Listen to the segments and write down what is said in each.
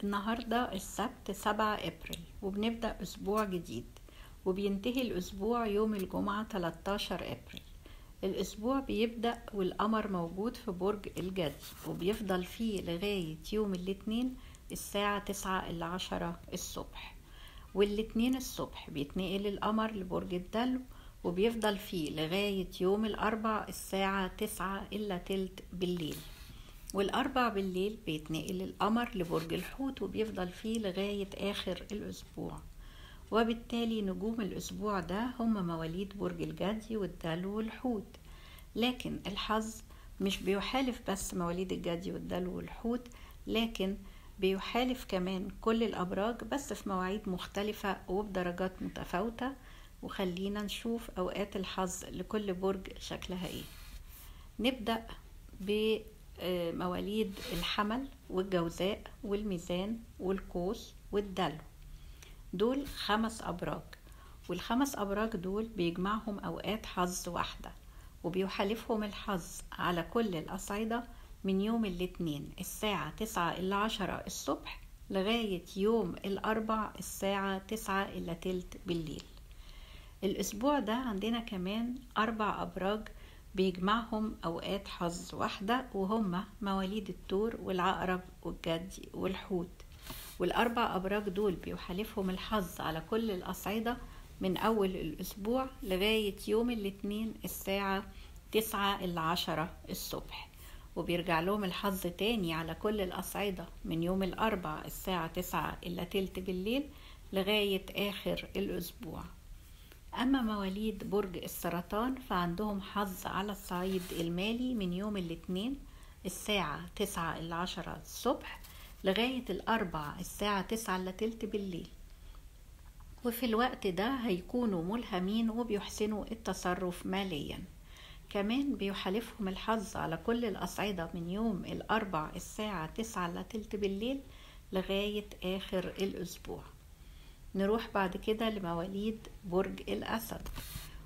النهاردة السبت 7 أبريل، وبنبدأ أسبوع جديد، وبينتهي الأسبوع يوم الجمعة 13 أبريل. الأسبوع بيبدأ والقمر موجود في برج الجدي، وبيفضل فيه لغاية يوم الاثنين الساعة 9:50 الصبح. والاثنين الصبح بيتنقل القمر لبرج الدلو، وبيفضل فيه لغاية يوم الأربع الساعة 8:40 بالليل. والأربع بالليل بيتنقل القمر لبرج الحوت، وبيفضل فيه لغاية آخر الأسبوع. وبالتالي نجوم الأسبوع ده هم مواليد برج الجدي والدلو والحوت. لكن الحظ مش بيحالف بس مواليد الجدي والدلو والحوت، لكن بيحالف كمان كل الأبراج، بس في مواعيد مختلفة وبدرجات متفاوتة. وخلينا نشوف أوقات الحظ لكل برج شكلها إيه. نبدأ بمواليد الحمل والجوزاء والميزان والقوس والدلو. دول 5 أبراج، وال5 أبراج دول بيجمعهم أوقات حظ واحدة، وبيحالفهم الحظ على كل الأصعدة من يوم الاثنين الساعة 8:50 الصبح لغاية يوم الأربع الساعة 8:40 بالليل. الأسبوع ده عندنا كمان 4 أبراج بيجمعهم أوقات حظ واحدة، وهم مواليد الثور والعقرب والجدي والحوت. وال4 أبراج دول بيحالفهم الحظ على كل الأصعدة من أول الأسبوع لغاية يوم الاثنين الساعة 8:50 الصبح، وبيرجع لهم الحظ تاني على كل الأصعدة من يوم الأربع الساعة 8:45 بالليل لغاية آخر الأسبوع. أما مواليد برج السرطان فعندهم حظ على الصعيد المالي من يوم الاثنين الساعة 8:50 الصبح لغاية الأربع الساعة 8:45 بالليل، وفي الوقت ده هيكونوا ملهمين وبيحسنوا التصرف ماليا. كمان بيحالفهم الحظ على كل الأصعدة من يوم الأربع الساعة 8:45 بالليل لغاية آخر الأسبوع. نروح بعد كده لمواليد برج الأسد،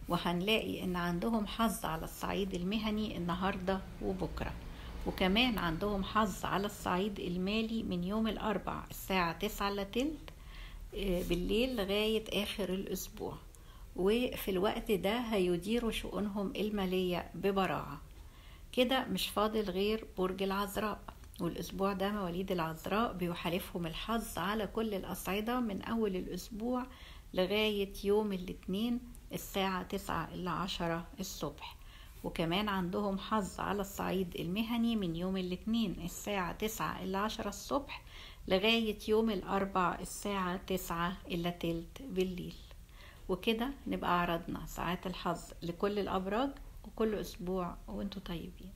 وهنلاقي إن عندهم حظ على الصعيد المهني النهاردة وبكرة، وكمان عندهم حظ على الصعيد المالي من يوم الأربع الساعة 8:45 بالليل لغاية آخر الأسبوع، وفي الوقت ده هيديروا شؤونهم المالية ببراعة. كده مش فاضل غير برج العذراء، والأسبوع ده مواليد العذراء بيحالفهم الحظ على كل الأصعدة من أول الأسبوع لغاية يوم الاثنين الساعة 8:50 الصبح، وكمان عندهم حظ على الصعيد المهني من يوم الاثنين الساعة 8:50 الصبح لغاية يوم الأربع الساعة 8:45 بالليل. وكده نبقى عرضنا ساعات الحظ لكل الأبراج، وكل أسبوع وانتوا طيبين.